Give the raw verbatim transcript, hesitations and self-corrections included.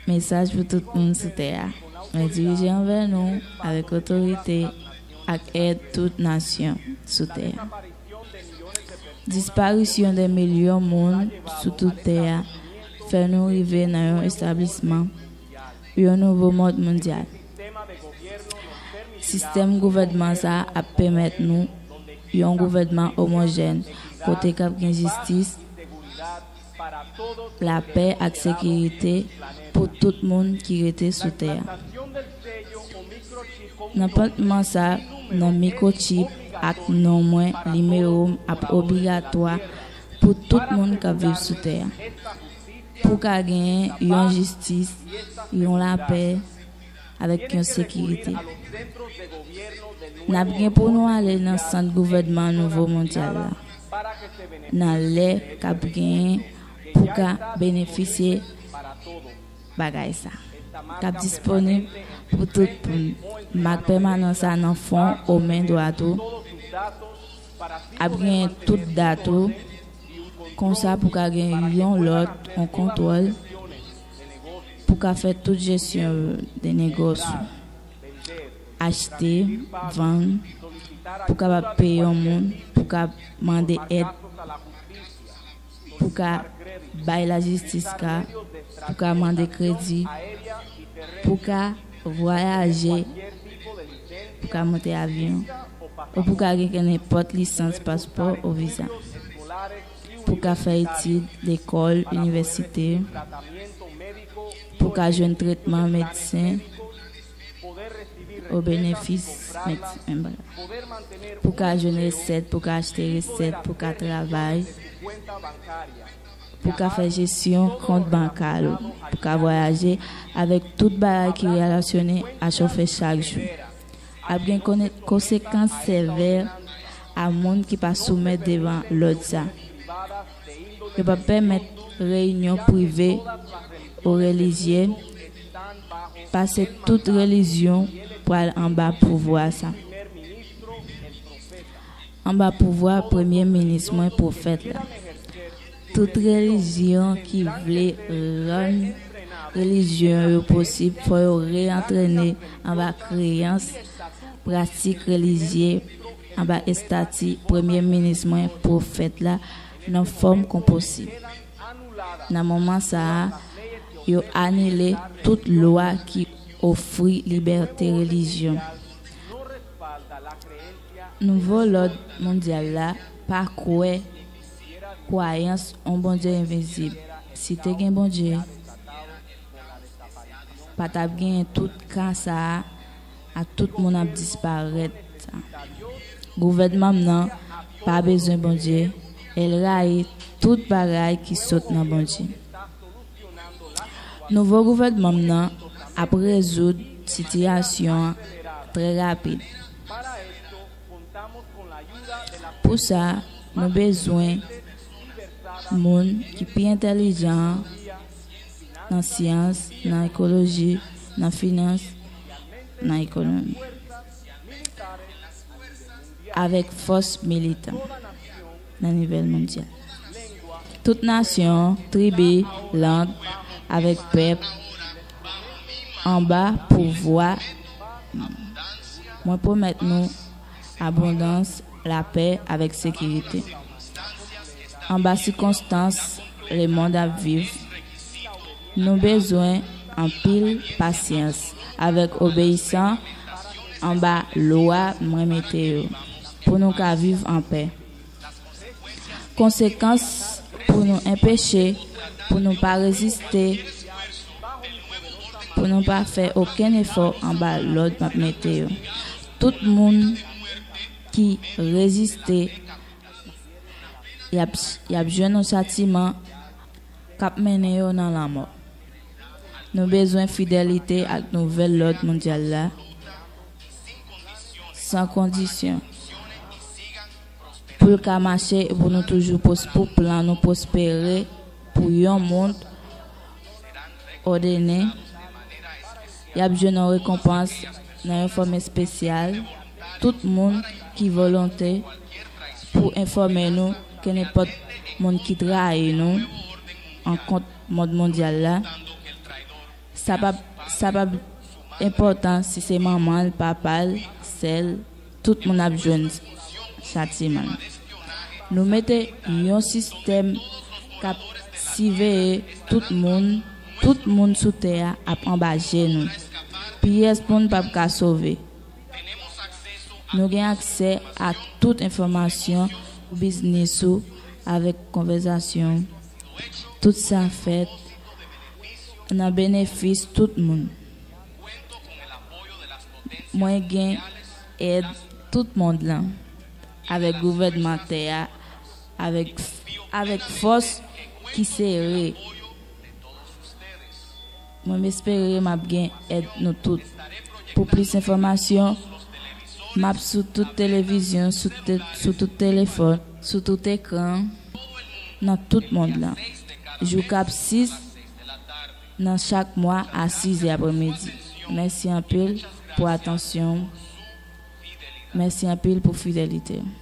Mesaj pou tout moun sou tè a. Mwen dirije anvè nou avèk otorite ak èd tout nasyon sou tè a. Disparisyon de milyon moun sou tout tè a fè nou rive nan yon establisman, yon nouvo mond mondyal. Sistèm gouvènman sa a ap pèmèt nou yon gouvènman omojèn, kote k ap gen jistis, lapè ak sekirite pou tout moun ki rete sou tè a. Nan pantman sa, nan mikwochip ak non mwen, nimewo m ap obligatwa pou tout moun k ap viv sou tè a. Pou ka genyen yon jistis, yon lapè, avèk yon sekirite. N ap gen pou nou ale nan sant gouvènman nouvo mondyal la, nan lè k ap genyen pou ka benefisye bagay sa, k ap disponib pou tout moun. Mak pèmanans sa nan fon ou men dwat ou ap genyen tout dat ou, konsa pou ka gen yon lòt, yon kontwòl, pou ka fè tout jesyon de negòs ou. Achte, vann, pou kapab peye yon moun, pou ka mande èd, pou ka bay lajistis ka, pou ka mande kredi, pou ka vwayaje, pou ka monte avyon, ou pou ka gen nenpòt lisans, paspò ou viza. Pou ka fè etid, lekòl, inivèsite, pou ka jwenn tretman medsen, o benefis medsen, pou ka jwenn resèt, pou ka achte resèt, pou ka travay, pou ka fè jesyon kont bankal ou, pou ka vwayaje avèk tout bagay ki relasyone a chofè chak jou. Ap gen kone-, konsekans sevè a moun ki pa soumèt devan lòd sa. Yo p ap pèmèt reyinyon prive ou relijye, pase tout relijyon pral anba pouvwa sa. Anba pouvwa premye minis mwen, pwofèt la. Tout relijyon ki vle rann relijyon yo posib, fò yo reyantrene anba kreyans, pratik relijye, anba estati premye minis mwen, pwofèt la, nan fòm kon posib. Nan moman sa a, yo anile tout lwa ki ofri libète relijyon. Nouvo lòd mondyal la pa kwè kwayans yon Bondye envizib. Si te gen Bondye, pa t ap genyen tout ka sa a ak tout moun ap disparèt. Gouvènman m nan pa bezwen Bondye, el rayi tout bagay ki sot nan Bondye. Nouvo gouvènman m nan ap rezoud sitiyasyon an trè rapid. Pou sa, nou bezwen moun ki pi entèlijan nan syans, nan ekoloji, nan finans, nan ekonomi, avèk fòs militan nan nivel mondyal. Tout nasyon, tribi, lang, avèk pèp anba pouvwa mwen. Mwen pwomèt nou abondans, lapè avèk sekirite. Anba sikonstans lemonn ap viv, nou bezwen anpil pasyans avèk obeyisan anba lwa mwen mete yo, pou nou ka viv anpè. Konsekans pou nou enpeche, pou nou pa reziste, pou nou pa fè okenn efò anba lòd m ap mete yo. Tout moun ki reziste, y ap, y ap jwenn yon chatiman k ap mennen yo nan lanmò. Nou bezwen fidelite ak nouvèl lòd mondyal la, san kondisyon. Pou l ka mache e pou nou toujou pwos-, pou plan nou pwospere, pou yon mond òdone, y ap jwenn yon rekonpans nan yon fòm espesyal. Tout moun ki volonte pou enfòme nou ke nenpòt moun ki trayi nou an kont mond mondyal la, sa p ap sa p ap enpòtan si se manman l, papa l, sè l, tout moun ap jwenn chatiman. Nou mete yon sistèm k ap siveye tout moun, tout moun sou tè a ap anba je nou. Pyès moun p ap ka sove. Nou gen aksè a tout enfòmasyon pou biznis ou avèk konvèsasyon. Tout sa fèt nan benefis tout moun. Mwen gen èd tout mond lan, avèk gouvènman tè a, avèk, avèk fòs ki sere. Mwen m espere m ap gen èd nou tout. Pou plis enfòmasyon, m ap sou tout televizyon, sou, te, sou tout telefòn, sou tout ekran, nan tout mond lan. Jou k ap sis nan chak mwa a sizè aprèmidi. Mèsi anpil pou atansyon w. Mèsi anpil pou fidelite w.